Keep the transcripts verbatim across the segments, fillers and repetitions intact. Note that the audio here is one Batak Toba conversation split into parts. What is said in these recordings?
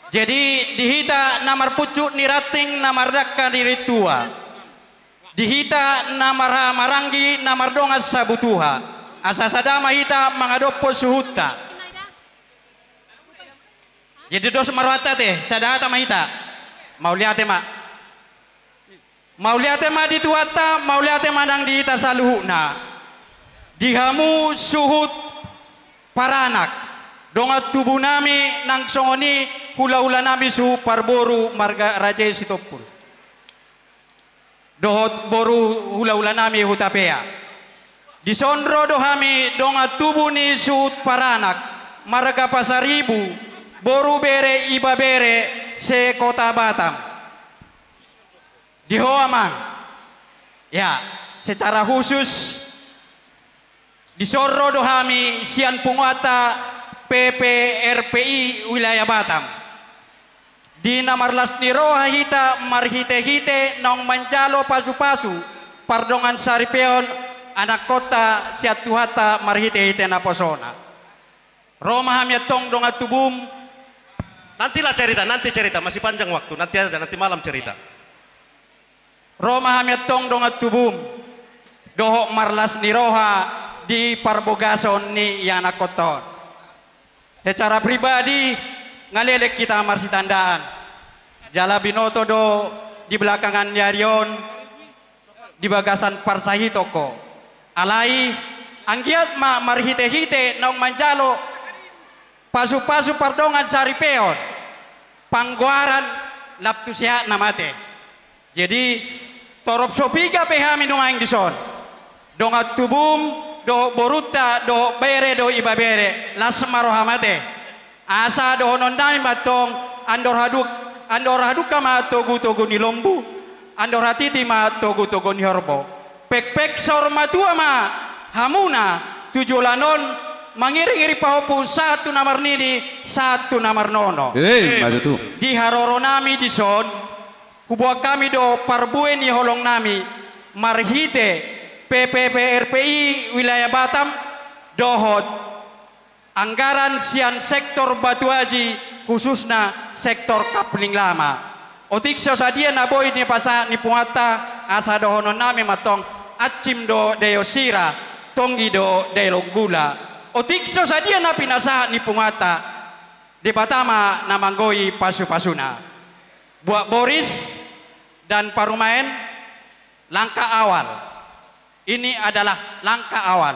Jadi, di hita na marpuncu ni ranting, na mardangka ni rintua, di hita na marhahamaranggi, na mardongan sabutuha, asa sada ma hita mangadophon suhutta. Jadi dos ma rohanta ate, sada hata ma hita. Mauliate ma. Mauliate ma di Tuhanta, mauliate ma nang di hita saluhutna. Di hamu suhut paranak, dongan tubunami nang songon i hulahulanami suhut parboru marga Raja i Sitompul. Dohot boru hulahulanami Hutapea. Dison ro do hami dongan tubu ni suhut paranak, marga Pasaribu, boru bere ibebere se-Kota Batam. Di ho amang. Ya, secara khusus dison ro do hami sian punguanta P P R P I wilayah Batam. Di na marlas ni roha hita marhitehite naung manjalo pasupasu pardongan saripeon anakkonta sian Tuhanta marhitehite naposona. Ro ma hami antong dongan tubum. Nantilah cerita, nanti cerita, masih panjang waktu, nanti aja, nanti malam cerita. Ro ma hami antong dongan tubum, dohot marlas ni roha di parbogason ni ianakkonta on. Secara pribadi, nga leleng hita marsitandaan. Jala binoto do di belakangan ni ari on, di bagasan parsahitonku. Alai, anggiat ma marhitehite naung manjalo pasupasu pardongan saripeon, panggoaran lam tu sehatna ma ate. Jadi, torop so piga pe hami nuaeng dison, dongan tubum, dohot borunta, dohot bere, dohot ibebere, las ma roham ate. Asa dohononnami ma antong, andor haduk-, andor hadungka ma togutogu ni lombu, andor hatiti ma togutogu ni horbo. Pekpek saur matua ma hamuna tu joloan on, mangiringiring pahompu sahat tu na marnini, sahat tu na marnono. Eh, ima tutu. Di haroronami dison, huboan hami do parbue ni holongnami marhite P P P R P I wilayah Batam, dohot anggaran sian sektor Batu Aji, khususna sektor Kapling Lama. Otik so sadia na boi dipasahat ni punguanta, asa dohononnami ma antong, ansim do daion sira, tonggi do daion gula. Otik so sadia na pinasahat ni punguanta, Debata ma na manggohi pasupasuna. Buat Boris dan parumaen, langkah awal. Ini adalah langkah awal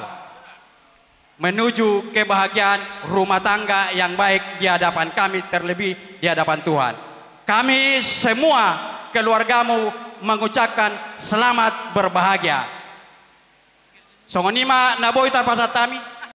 menuju kebahagiaan rumah tangga yang baik di hadapan kami, terlebih di hadapan Tuhan. Kami semua keluargamu mengucapkan selamat berbahagia. Songon i ma na boi tarpasahat hami,